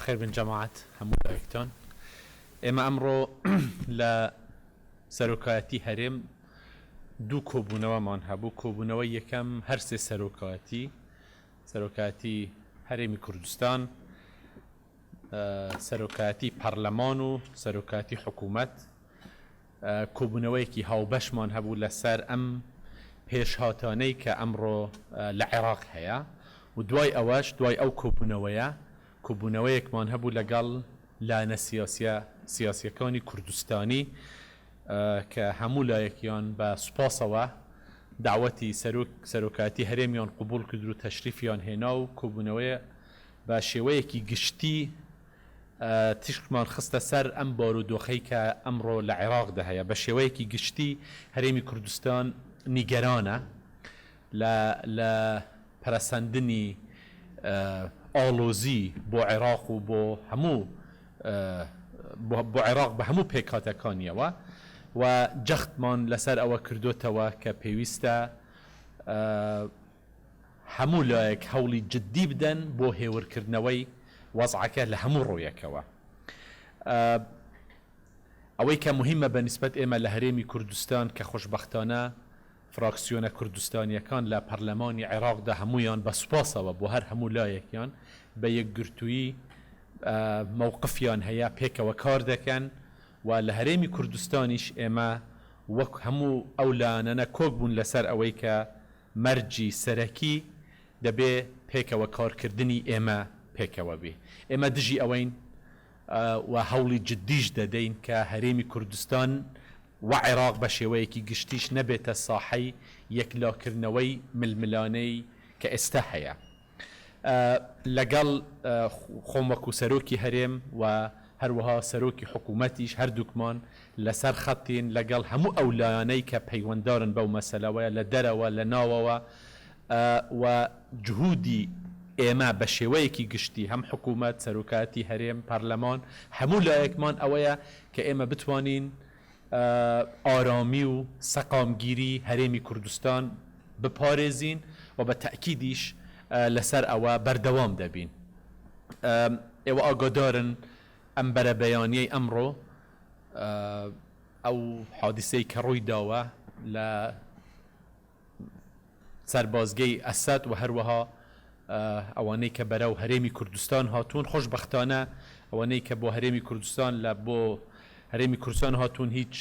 بەخێربێن جەماعەت هەموو لایەکتان. ئێمە ئەمڕۆ لە سەرۆکایەتی هەرێم دوو کۆبوونەوەمان هەبوو. کۆبوونەوەی یەکەم هەرسێ سەرۆکایەتی، سەرۆکایەتی هەرێمی کوردستان، سەرۆکایەتی پەرلەمان و سەرۆکایەتی حکوومەت، کۆبوونەوەیەکی هاوبەشمان هەبوو لەسەر ئەم پێشهاتانەی کە ئەمڕۆ لە عێراق هەیە و دوای ئەوەش دوای ئەو کۆبوونەوەیە کۆبوونەوەیەکمان هەبوو لەگەڵ لایەنە سیاسیە سیاسیەکانی کوردستانی کە هەموو لایەکیان بە سوپاسەوە دەعوەتی سەرۆک سەرۆکایەتی هەرێمیان قبوڵ کرد و تەشریفیان هێنا و کۆبوونەوەیە بە شێوەیەکی گشتی تیشکمان خستە سەر ئەم بارودۆخەی کە ئەمڕۆ لە عێراقدا هەیە. بە شێوەیەکی گشتی هەرێمی کوردستان نیگەرانە لە لە پەرەسەندنی ئاڵۆزی بۆ عێراق و بۆ هەموو بۆ عێراق بە هەموو پێکهاتەکانیەوە و جەختمان لەسەر ئەوە کردۆتەوە کە پێویستە هەموو لایەک هەوڵی جددی بدەن بۆ هێورکردنەوەی وەزعەکە لە هەموو ڕوویەکەوە. ئەوەی کە موهیمە بە نیسبەت ئێمە لە هەرێمی کوردستان کە خۆشبەختانە فراکسیۆنە کوردستانییەکان لە پەرلەمانی عێراقدا هەموویان بە سوپاسەوە بۆ هەر هەموو لایەکیان بە یەکگرتوویی مەوقفیان هەیە پێکەوە کار دەکەن و لە هەرێمی کوردستانیش ئێمە وەک هەموو ئەو لایەنانە کۆک بوون لەسەر ئەوەی کە مەرجی سەرەکی دەبێ پێکەوە کارکردنی ئێمە پێکەوە بێ. ئێمە دژی ئەوەین و هەوڵی جددیش دەدەین کە هەرێمی کوردستان و عێراق بە شێوەیەکی گشتیش نەبێتە ساحەی یەکلاکردنەوەی ململانێی کە ئێستا هەیە. لەگەڵ خۆم وەکو سەرۆکی هەرێم و هەروەها سەرۆکی حکوومەتیش هەردووکمان لەسەر خەتین لەگەڵ هەموو ئەو لایانەی کە پەیوەنددارن بەو مەسەلەوە لە دەرەوە لە ناوەوە و جهودی ئێمە بە شێوەیەکی گشتی هەم حکوومەت، سەرۆکایەتی هەرێم، پەرلەمان هەموو لایەکمان ئەوەیە کە ئێمە بتوانین ئارامی و سەقامگیری هەرێمی کوردستان بپارێزین و بە تەئکیدیش لەسەر ئەوە بەردەوام دەبین. ئێوە ئاگادارن ئەم بەرەبەیانیەی ئەمڕۆ ئەو حادیسەی کە ڕووی داوە لە سەربازگەی ئەسەد و هەروەها ئەوانەی کە بەرەو هەرێمی کوردستان هاتوون، خۆشبەختانە ئەوانەی کە بۆ هەرێمی کوردستان لە بۆ هەرێمی کوردستان هاتوون هیچ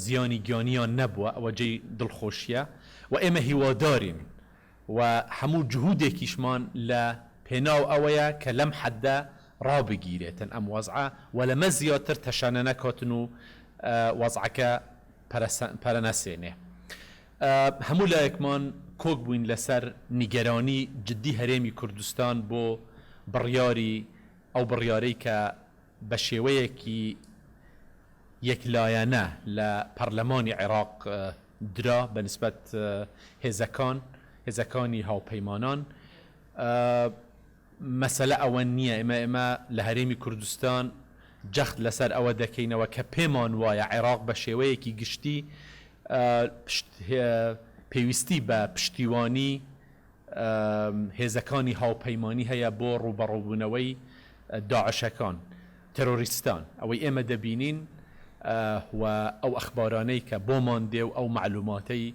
زیانی گیانیان نەبووە، ئەوە جێی دڵخۆشییە و ئێمە هیوادارین و هەموو جهودێکیشمان لە پێناو ئەوەیە کە لەم حەدە ڕابگیرێتن ئەم وەزعە و لەمە زیاتر تەشەنە نەکاتن و وەزعەکە پەرەنەسێنێ. هەموو لایەکمان کۆک بووین لەسەر نیگەرانی جدی هەرێمی کوردستان بۆ بڕیاری ئەو بڕیارەی کە بە شێوەیەکی یەکلایەنە لە پەرلەمانی عێراق درا بە نسبەت هێزەکان هێزەکانی هاوپەیمانان. مەسەلە ئەوە نییە، ئێمە ئێمە لە هەرێمی کوردستان جەخت لەسەر ئەوە دەکەینەوە کە پێمان وایە عێراق بە شێوەیەکی گشتی پێویستی بە پشتیوانی هێزەکانی هاوپەیمانی هەیە بۆ ڕووبەڕووبوونەوەی داعشەکان، تێرۆریستان. ئەوەی ئێمە دەبینین و ئەو ئەخبارانەی کە بۆمان دێ و ئەو مەعلوماتەی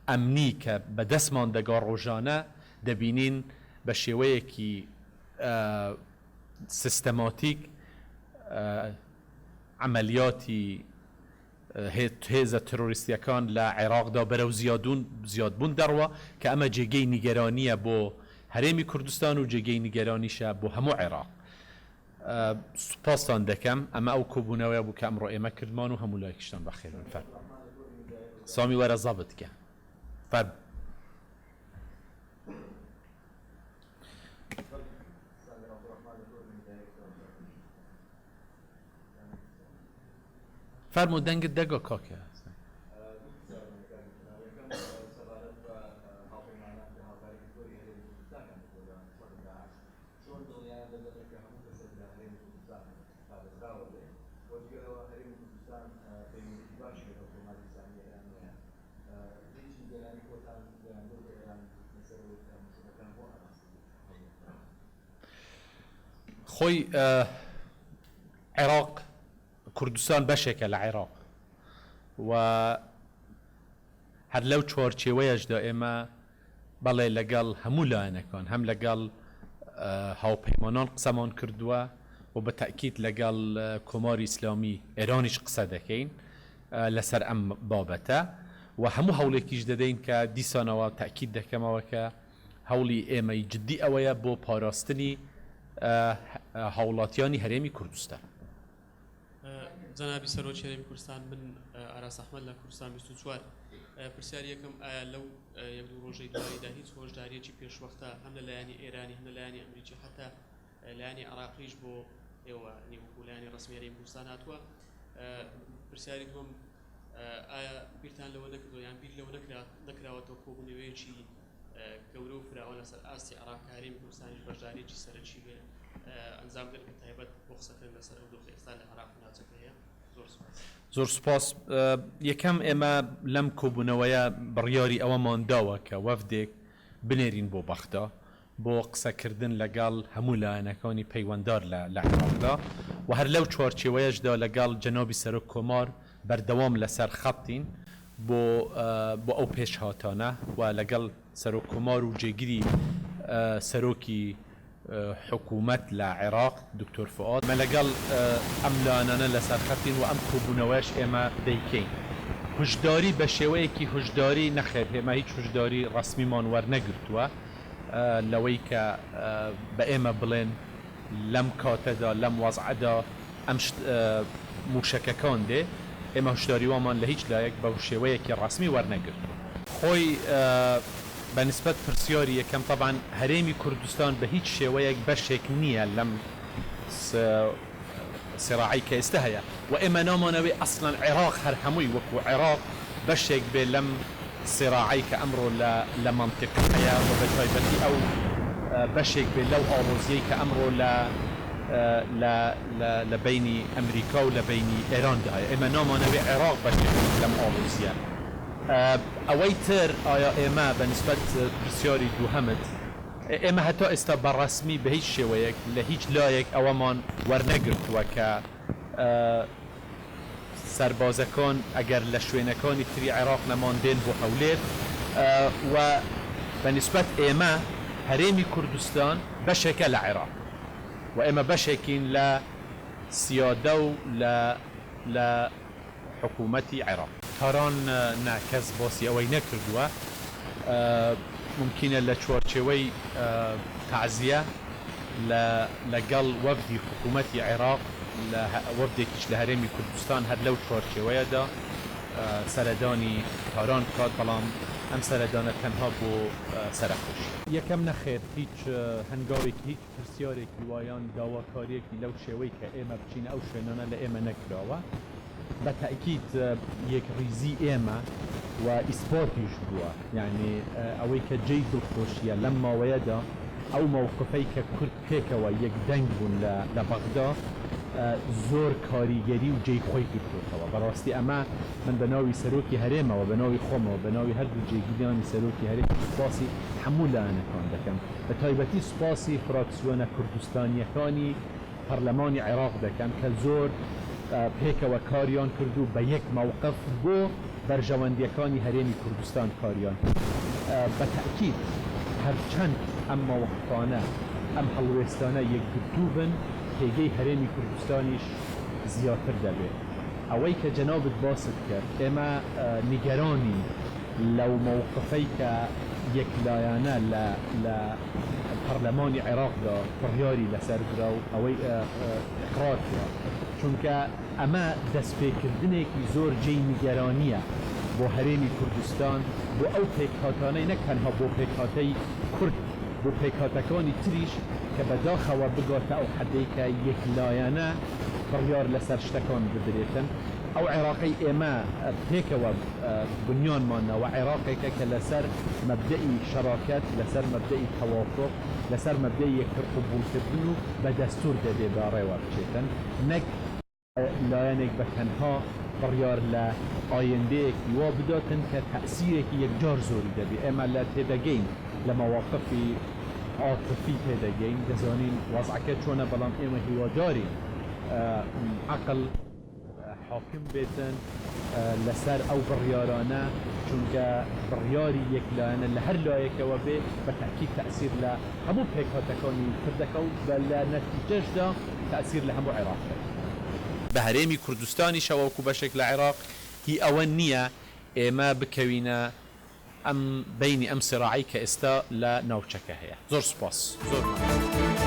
ئەمنی کە بە دەستمان دەگا ڕۆژانە دەبینین بە شێوەیەکی سیستەماتیک عەمەلیاتی هێزە ترۆریستیەکان لە عێراقدا بەرەو زیادون زیادبوون دەڕوا کە ئەمە جێگەی نیگەرانیە بۆ هەرێمی کوردستان و جێگەی نیگەرانیشە بۆ هەموو عێراق. سوپاستان دەکەم ئەمە ئەو کۆبوونەوەیە بوو کە ئەمڕۆ ئێمە کردمان و هەموو لایەکیشتان بەخێر بن فەرموو سامی وەرە زەبت کە فەرموو. فەرموو دەنگت دەگا کاکە. چۆن دڵنیایان دەبن کە هەموو کەسێک لە هەرێمی کوردستان پارێزراوە بێ و جگە لەوە هەرێمی کوردستان پەیوەندیی باشی لەگەڵ کۆماری ئیسلامیی ئێران هەیە هیچ نیگەرانی خۆتان بەرامبەر بە ئێران لەسەر ئەوەی کە مووشەکەکان بۆ ئاراستەی هەولێر کراون؟ خۆی عێراق کوردستان بەشێکە لە عێراق و هەر لەو چوارچێوەیەشدا ئێمە بەڵێ لەگەڵ هەموو لایەنەکان هەم لەگەڵ هاوپەیمانان قسەمان کردووە و بە تەئکید لەگەڵ کۆماری ئیسلامی ئێرانیش قسە دەکەین لەسەر ئەم بابەتە و هەموو هەوڵێکیش دەدەین کە دیسانەوە تەئکید دەکەمەوە کە هەوڵی ئێمەی جدی ئەوەیە بۆ پاراستنی هاوڵاتیانی هەرێمی کوردستان. جەنابی سەرۆکی هەرێمی کوردستان من ئاراس ئەحمەد لە کوردستان 24 پرسیاری یەکەم ئایا لەو یەک دوو ڕۆژەی دواییدا هیچ هۆشداریەکی پێشوەختە هەم لە لایەنی ئێرانی هەم لە لایەنی ئەمریکی حتا لایەنی عراقیش بۆ ئێوە وەکو لایەنی ڕەسمی هەرێمی کوردستان هاتووە پرسیاری دووەم ئایا بیرتان لەوە نەکردووە یان بیر لەوە نەکراوەتەوە کۆبوونەوەیەکی گەورە و فراوان لەسەر ئاستی عێراق کە هەرێمی کوردستانیش بەشداریی سەرەکی بێ ئەنجام بدرێت بە تایبەت بۆ قسەکردن لەسەر ئەو دۆخەی ئێستا لە عێراق و ناوچەکە هەیە؟ زۆر سوپاس. زۆر سوپاس. یەکەم ئێمە لەم کۆبوونەوەیە بڕیاری ئەوەمان داوە کە وەفدێک بنێرین بۆ بەغدا بۆ قسەکردن لەگەڵ هەموو لایەنەکانی پەیوەندار لە لە عێراقدا و هەر لەو چوارچێوەیەشدا لەگەڵ جەنابی سەرۆک کۆمار بەردەوام لەسەر خەتین بۆ بۆ ئەو پێشهاتانە و لەگەڵ سەرۆک کۆمار و جێگری سەرۆکی حکوومەت لە عێراق دکتۆر فوئاد ئێمە لەگەڵ ئەم لایەنانە لەسەر خەتین و ئەم کۆبوونەوەیەش ئێمە دەیکەین. هوشداری بە شێوەیەکی هوشداری نەخێر ئێمە هیچ هوشداری ڕەسمیمان وەرنەگرتووە لەوەی کە بە ئێمە بڵێن لەم کاتەدا لەم وەزعەدا ئەم شت موشەکەکان دێ، ئێمە هوشداری وامان لە هیچ لایەک بەو شێوەیەکی ڕەسمی وەرنەگرتووە. خۆی بە نیسبەت پرسیاری یەکەم تەبعەن هەرێمی کوردستان بە هیچ شێوەیەک بەشێک نییە لەم سیراعەی کە ئێستا هەیە و ئێمە نامانەوێ ئەسڵەن عێراق هەر هەمووی وەکوو عێراق بەشێک بێ لەم سیراعەی کە ئەمڕۆ لە لە مەنتیقە هەیە و بە تایبەتی ئەو بەشێک بێ لەو ئاڵۆزییەی کە ئەمڕۆ لە لە لە لە بەینی ئەمریکا و لە بەینی ئێراندا هەیە. ئێمە نامانەوێ عێراق بەشێک بێت لەم ئاڵۆزییە. ئەوەی تر ئایا ئێمە بە نیسبەت پرسیاری دووهەمت، ئێمە هەتا ئێستا بە ڕەسمی بە هیچ شێوەیەک لە هیچ لایەک ئەوەمان وەرنەگرتووە کە سەربازەکان ئەگەر لە شوێنەکانی تری عێراق نەمان دێن بۆ هەولێر و بە نیسبەت ئێمە هەرێمی کوردستان بەشێکە لە عێراق و ئێمە بەشێکین لە سیادە و لە لە حکوومەتی عێراق. تاران نا کەس باسی ئەوەی نەکردووە مومکینە لە چوارچێوەی تەعزیە لە لەگەڵ وەفدی حکوومەتی عێراق لە وەفدێکیش لە هەرێمی کوردستان هەر لەو چوارچێوەیەدا سەردانی تاران بکات بەڵام ئەم سەردانە تەنها بۆ سەرەخۆشی. یەکەم نەخێر هیچ هەنگاوێکی هیچ پرسیارێکی وا یان داواکارییەکی لەو شێوەی کە ئێمە بچینە ئەو شوێنانە لە ئێمە نەکراوە. بە تەئکید یەکڕیزی ئێمە و ئیسپاتیش بووە. یانی ئەوەی کە جێی دڵخۆشییە لەم ماوەیەدا ئەو مەوقفەی کە کورد پێکەوە یەکدەنگ بوون لە لە بەغدا زۆر کاریگەری و جێی خۆی گرتۆتەوە. بەڕاستی ئەمە من بە ناوی سەرۆکی هەرێمەوە، بە ناوی خۆمەوە، بە ناوی هەردوو جێگیرانی سەرۆکی هەرێم سوپاسی هەموو لایەنەکان دەکەم. بە تایبەتی سوپاسی فراکسیۆنە کوردستانییەکانی پەرلەمانی عێراق دەکەم کە زۆر پێکەوە کاریان کرد و بە یەک مەوقف بۆ بەرژەوەندییەکانی هەرێمی کوردستان کاریان کرد. بە تەئکید هەرچەند ئەم مەوقفانە، ئەم هەڵوێستانە یەکگرتوو بن، پێگەی هەرێمی کوردستانیش زیاتر دەبێت. ئەوەی کە جەنابت باست کرد، ئێمە نیگەرانین لەو مەوقفەی کە یەکلایانە لە لە پەرلەمانی عێراقدا بڕیاری لەسەر درا و ئەوەی ئیقرار کرا، چونکە ئەمە دەستپێکردنێکی زۆر جێی نیگەرانییە بۆ هەرێمی کوردستان، بۆ ئەو پێکهاتانەی نەک تەنها بۆ پێکهاتەی کورد، بۆ پێکهاتەکانی تریش کە بەداخەوە بگاتە ئەو حەدەی کە یەکلایانە بڕیار لەسەر شتەکان بدرێتن. ئەو عێراقەی ئێمە پێکەوە بنیانمان ناوە عێراقێکە کە لەسەر مەبدەئی شەراکەت، لەسەر مەبدەئی تەوافوق، لەسەر مەبدەئی یەکتر قبوڵکردن و بە دەستوور دەبێ بەڕێوە بچێتن نەک لایەنێک بە تەنها بڕیار لە ئایندەیەکی وا بداتن کە تەئسیرێکی یەکجار زۆری دەبێ. ئێمە لە تێدەگەین لە مەواقفی. عاتفی تێدەگەین، دەزانین وەزعەکە چۆنە، بەڵام ئێمە هیوادارین عەقڵ حاکم بێتن لەسەر ئەو بڕیارانە، چونکە بڕیاری یەک لایەنە لە هەر لایەکەوە بێ بە تەئکید تەئسیر لە هەموو پێکهاتەکانی تر دەکا و لە نەتیجەشدا تەئسیر لە هەموو عێراق دەکا. بە هەرێمی کوردستانیشەوە وەکو بەشێک لە عێراق هی ئەوە نییە ئێمە بکەوینە ئەم بەینی ئەم سیراعەی کە ئێستا لە ناوچەکە هەیە. زۆر سوپاس. زۆر مەمنون.